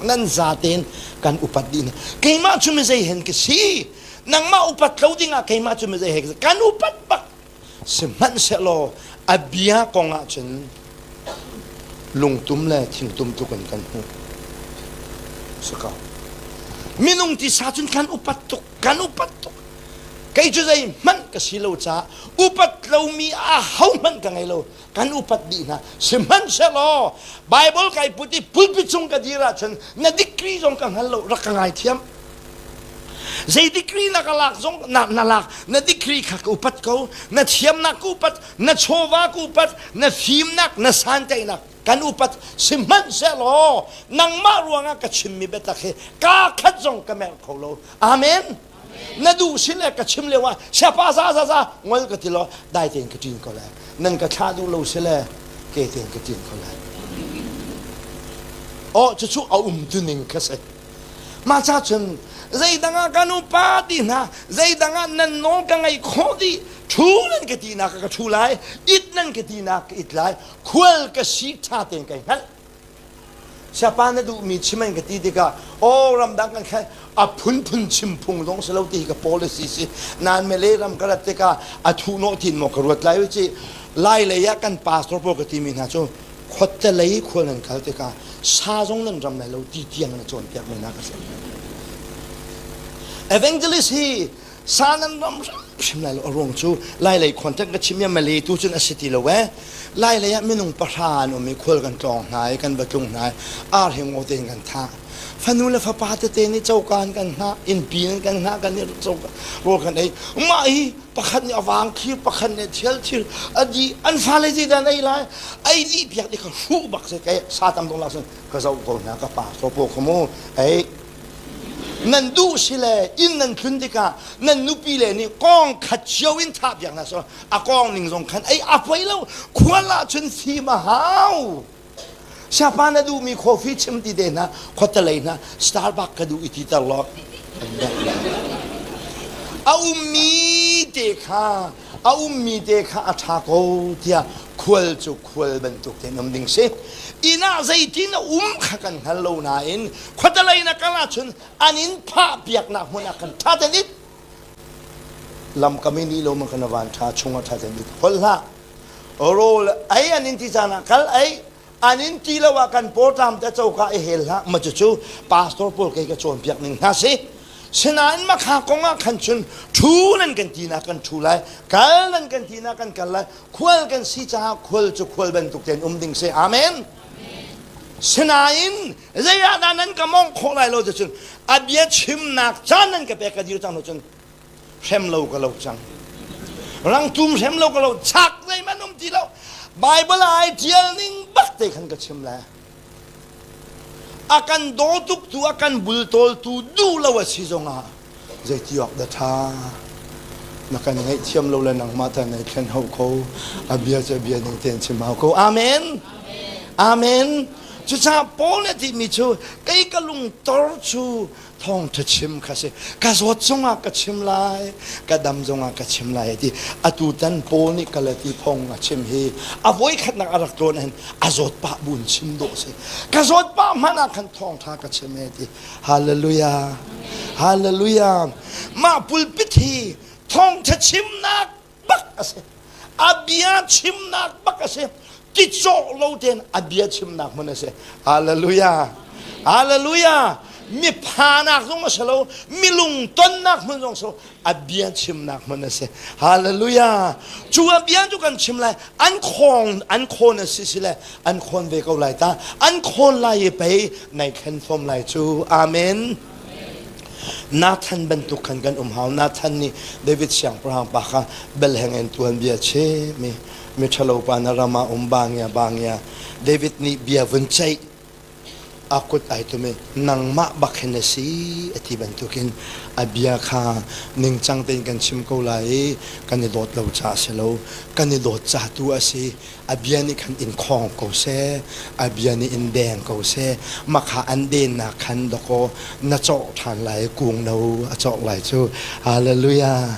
Nan zatein kan upat dih hna. Keimah cu mizei hen ka si? Nangmah upat lo dingah keimah cu mizei he ka si? Kan upat bak. Sihmanhsehlaw a bia kong ahcun lungtum le thingtum tluk in kan hmuh. Si ko. Minung tisa cun kan upat tuk, kan upat tuk. Kei cu zeihmanh ka si lo caah upat lomi a hohmanh ka ngei lo. Kan upat dih hna. Sihmanhsehlaw Bible kai put i pulpit cung ka dir ahcun na degree zong ka hngal lo, rak ka ngaithiam. Zei degree na ka lak zong na, na lak na degree kha ka upat ko, na thiamnak ka upat, na chawva ka upat, na fimnak, na santainak kan upat. Sihmanhsehlaw nangmah ruangah ka chimmi biatak hi kaa khat zong ka merh kho lo. Amen. Na duh si le ka chim lio ah siapa za za za ngol ka ti lo dai tein ka ṭin ko lai. Nan ka thlah duh lo si le ke tein ka ṭin ko lai. Oh cucu a um tu ning kha si. Mah ca cun zeidang ah kan upa ti hna zeidang ah nan nawl ka ngaih khawh dih ṭhu nan ka tinak ka ṭhu lai it nan ka tinak ka it lai khual ka si ṭha tein kai hngalh Siapa na duhmi chim an ka ti tikah aw ramdang kan khan a phunphun chim phung zong si lo ti hi ka policy si nain Malay ram ka rat tikah a thuhnawh tin maw ka ruat lai ci lai lei ah kan pastor pawl ka timi hna cu khuate lei khual nan kal tikah sa zong nan ram lai lo ti tiang na cawnpiak mi hna ka si evangelist hi sa nan ram hrim lai lo a ruang cu lai lei contact ka chim ya Malay tu cun a si ti lo eh lai lei ah minung pahra an um i khual kan tlawng hna i kan va tlung hna i ar he ngo tein kan thah fanu le fapa tete nih coka an kan hngah innpi in kan hngah kan i coka rawl kan ei mah hi pakhat nih a vang thir pakhat nih thial thir a di an fale zeidah an ei lai ei dih piak dih kha hruh bak si kai sa tam dong lak sin ka zoh ko hna ka pa so po kha mu ei nan duh si le inn nan tlun tikah nan nupi le nih kong khat cio in thah piak hna so a kong ning zong khan ei a poi lo khual ah cun fim a hau siapa na duhmi coffee chim ti te hna khuatelei hna Starbucks ka duh i ti ter law a ummi te kha a ummi te kha a ṭha ko tiah khual cu khual bantuk tein um ding si inn ah zeitin a um kha kan hngal lo nain khuatelei na kal ahcun an in phah piaknak hmun ah kan ṭha ten it lamkam i ni lo man kan van ṭha chung ah ṭha ten it holh hlah rawl ei an in ti caan ah kal ei an in ti lo ah kan pawṭam te coka i hel hlah ma cucu pastor pawl kei ka cawnpiak ning hna si sinain makha kong ah khan cun ṭhu nan kan ti nak kan ṭhu lai kal nan kan ti nak kan kal lai khual kan si caah khual cu khual bantuk tein um ding si amen sinain zei ah dah nan ka mong khawh lai lo cun a bia chimnak caan nan ka pek ka dir cang lo cun hrem lo ka lo cang rangtum hrem lo ka lo chak zeihmanh um ti lo Bible ai tial ning bak te khan ka chim lai a kan daw tuk tu a kan bultawl tu duh lo a si zongah zeiti awk dah ṭha na kan ngaihthiam lo le nangmah ta nei thlen ho ko a bia cu a bia ning tein chim hau ko amen amen cucaah Paul nih a timi cu kei ka lungtor cu thawngṭha chim kha si ka zawt zongah ka chim lai ka dam zongah ka chim lai ti atu tan Paul nih Galati thawng a chim hi a voikhatnak a rak tlawn hin a zawt pah buin chim dawh si ka zawt pah hmanh ah khan thawngṭha ka chim e ti hallelujah hallelujah mah pulpit hi thawngṭha chimnak bak a si a bia chimnak bak a si ti cawh lo tein a bia chimnak hmun a si hallelujah hallelujah mi phanak zong a si lo mi lungtonnak hmun zong si lo a bia chimnak hmun a si hallelujah cu a bia cu kan chim lai an khong an khawn a si si le an khawn ve ko lai ta an khawn lai i pei nai thlen fom lai cu amen Nathan bantuk khan kan um hau. Nathan nih David siangpahrang pa kha belheng in tuanbia chim i miṭhalo pa na ram ah um bangia bangia. David nih bia vun ceih a kut ai tum i nangmah bak hin a si a ti bantukin a bia kha ningcang tein kan chim ko lai i kan i dawt lo ca a si lo kan i dawt ca tu a si a bia nih khan in khawng ko seh a bia nih in deng ko seh makha an dennak khan dakaw na cawh ṭhan lai kung no a cawk lai cu hallelujah.